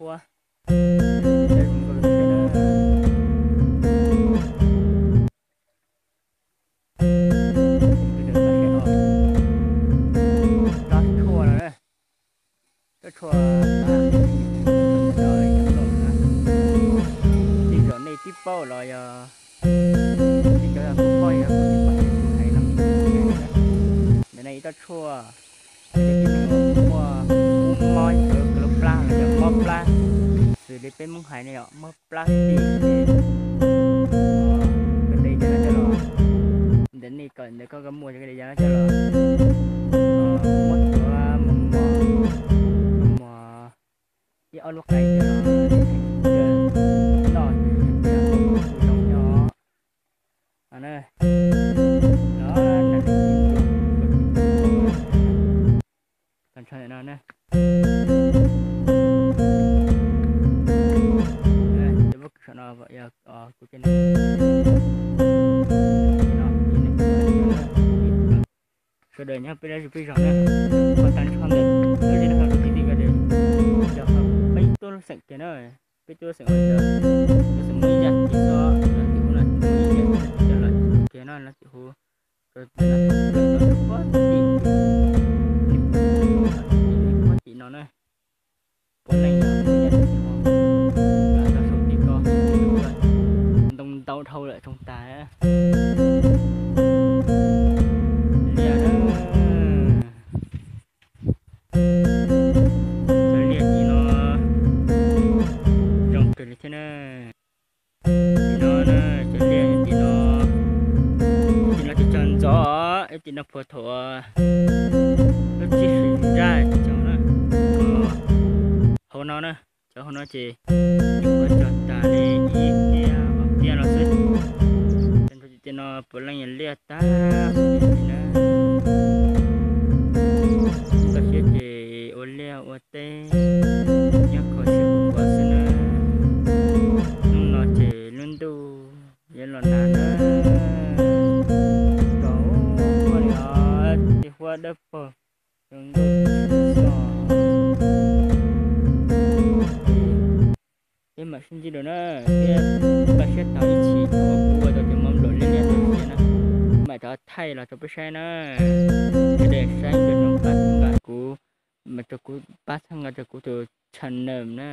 qhuab. Tsob tshuaj no, tsob tshuaj, tej zaum nej twb paub los yog tej cov kuv paub yog kuv tsis paub ces kuv hais no. Ntawm no ib tsob tshuaj, muaj kub mob cov kab plab los yog mob plab, xws li peb Hmoob hais ne yom, mob plab xis ces koj de cov no coj los, ntawm nej kom ntawm koj muaj cov de cov no coj los muab tuav mos mos, mos ib ob lub qe coj los noj, zoo nyob no na. Tag nrho ntawm no na. Cov pob kws saum no yog kuv cov no. Sawv daws nyob peb lub zos peb zos na, qhov tag nrho ntawm lub zos no kuv tiv tiv ko ces yog peb tuaj lub xeem kiag na, peb tuaj lub xeem uas yog xeem Muas Yaj ces txog tim hauv no, Muas Yaj cov lawm kiag no, no tim hauv, rau tim no, rau tim, tim no na. Puav leej yog Muas Yaj, rau saum tim ko, ntoo ntau dhau lawm tsoov tas. Liaj na, cov liaj tim no zoo kawg li thiab na. Tim no na, cov liaj tim no, tim no ces cog ntxov, tim no puag thaum lub tsib hlis ntsaj cog na. Hauv no na, cov hauv no ces kuv cog tas li ib tiaj ob tiaj no xwb. Cov no puav leej yog liaj tag huv li na. Nkag siab ces ua liaj ua teb nyob kho siab khuav xwb na. Hnub no ces lub ntuj yuav los nag na. Tau ua li os, tej huab dawb paug zoo nkauj xwb os. Peb mam sib ntsib dua na, thiab pab siab tau ib chim thaum kuv ua tau cov mov nplaum liab liab ntawd tiag na, mam rov thaij los rau peb saib na. Sawv daws saib ntawm no pab txhawb nqa kuv, mam rau kuv pab txhawb nqa rau kuv tus channel na.